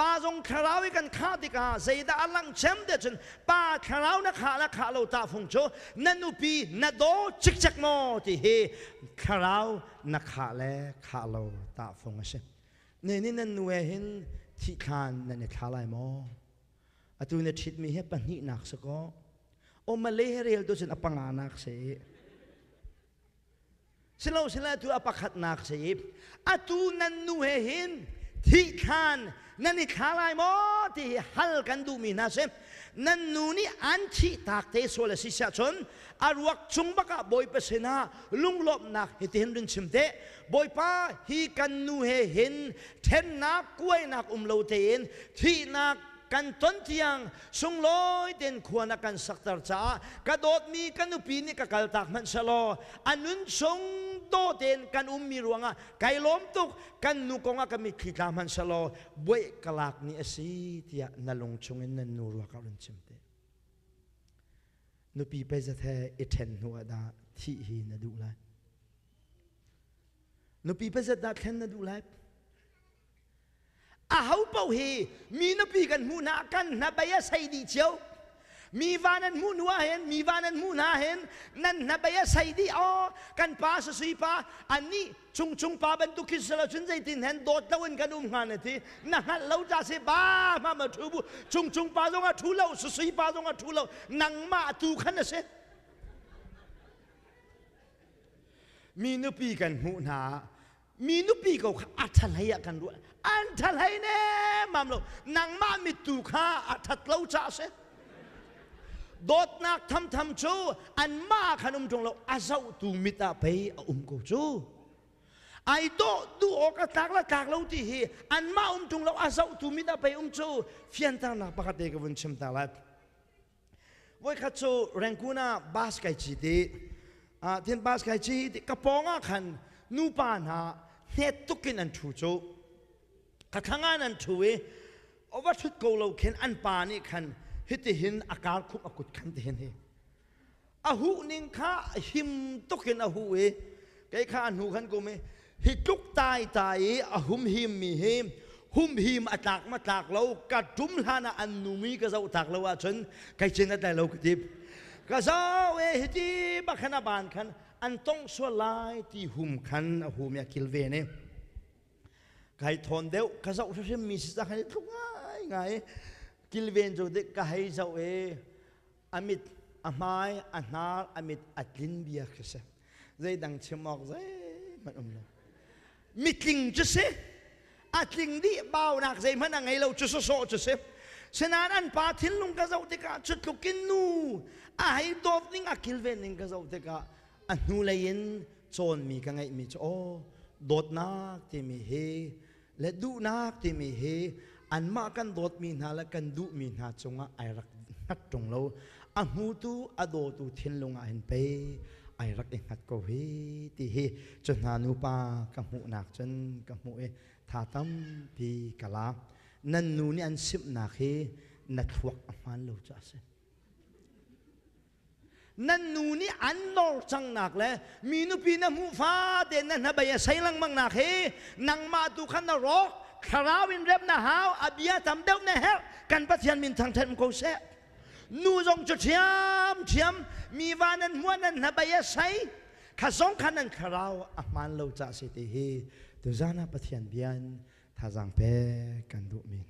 Pa zong thlarau i kan khah tikah zeidah a langh cem te cun pa thlarau na khah la khah lo tahfung cu na nupi na daw cikcek maw ti hi thlarau na khah le khah lo tahfung a si. Ne ni nan nu he hin thihthlan nan i thla lai maw? Atu na ṭhitmi hi pahnihnak si kaw. O Malay he rel tu cun a panganak si. Silo sila tu a pakhatnak si. Atu nan nu he hin thihthlan nan i thla lai maw ti hi hal kan duhmi hna si. Nan nu nih an thih tak te sual a si siah cun a ruak cung bak ah Bawipa sinah lunglawmhnak hitihin run chim te. Bawipa hi kan nu he hin ṭhennak kuainak um lo tein thihnak kan ton tiang sunglawi tein khua na kan sakter caah ka dawtmi ka nupi nih ka kaltak hmanh selaw a nun chung daw tein kan ummi ruangah kai lawm tuk. Kan nu kongah ka mitthli tla hmanh selaw buaih ka lak ni a si tiah na lung chungin nan nu ruak ah run chim te. Nupi peizat he i ṭhen hnu ah dah thih hi na duh lai? Nupi pazat dah thlen na duh lai? Aho paoh hi mi nupi kan hmuh hna kan hnabei a sei dih cio. Mi va nan hmuh hnu ah hin, mi va nan hmuh hna hin nan hnabei a sei dih. Aw, kan pa sasui pa anih chung chung pa bantuk khi silo cun zeitin hen dawt lo in kan um hnga na ti. Na hngalh lo ca si ba ma ma thu bu chung chung pa zong a thu lo, sasui pa zong a thu lo, nangmah tu khan a si. Mi nupi kan hmuh hna, mi nupi ko kha a ṭha hlei ah kan ruah. An ṭha hlei ne mam lo, nangmah mittu kha a ṭhat lo ca a si. Dawtnak thamtham cu anmah ah khan um ṭung lo, a zohtu mit ah pei a um ko cu. Ai dawh duh awk a tlak la tlak lo ti hi anmah um ṭung lo, a zohtu mit ah pei um cu. Fianternak pakhat te ka vun chim ta lai. Voikhat cu Rangoon ah bus kai cit i tin bus kai cit i ka pawng ah khan nupa hna hnet tuk in an ṭhu cu. Ka thlang ah an ṭhu i va ṭhut ko lo khin an pa nih khan hitihin a kar khumh a kut khan tihin hi a huh ning kha him tuk in a huh i kei kha a hnu khan kum i hi tluk tai tai i a humhim mi hi humhim a tlak ma tlak lo ka tum hlan ah an nu mi ka zoh tak lo ahcun kai cin a tlai lo ka ti. Ka zau e hiti bakhan a ban khan an tong sual lai ti hum khan a hum ya kil ve ne kai thawn deuh ka zoh hrim mi si khan tluk ngai ngai kilven cu dik ka hei zoh e a mit a hmai a hnar a mit a tlin bia khi si. Zeidang chim awk zeihmanh um lo. Mitling cu si, a tling dih, baunak zeihmanh a ngei lo cu sawsawh cu si. Sinain an pa thinlung ka zoh tikah cu tluk in nu a hei dawt ning a kilven ning ka zoh tikah a hnulei in cawnmi ka ngeihmi cu aw dawtnak timi hi le duhnak timi hi anmah kan dawtmi hna le kan duhmi hna cungah ai rak hngat ṭung lo, a hmutu a dawtu thinlung ah hin pei ai rak i hngat ko hi ti hi cu hna nupa ka hmuhnak cun ka hmuh i tha tampi ka la. Nan nu nih an simhnak hi na thluak a hmaan lo cu a si. Nan nu nih an nawr cangnak le mi nupi na hmuh fate na hnabei a sei lengmang nak hi nangmah tu khan na rawk. Thlarau in rem na hau, a bia tam deuh na herh. Kan Pathian min thangṭhat ko seh. Nu zong cu ṭhiam ṭhiam mi va nan hmuah nan hnabei a sei kha zong kha nan thlarau a hmaan lo ca si ti hi tuzan ah Pathian bian thazaang pek kan duhmi hna.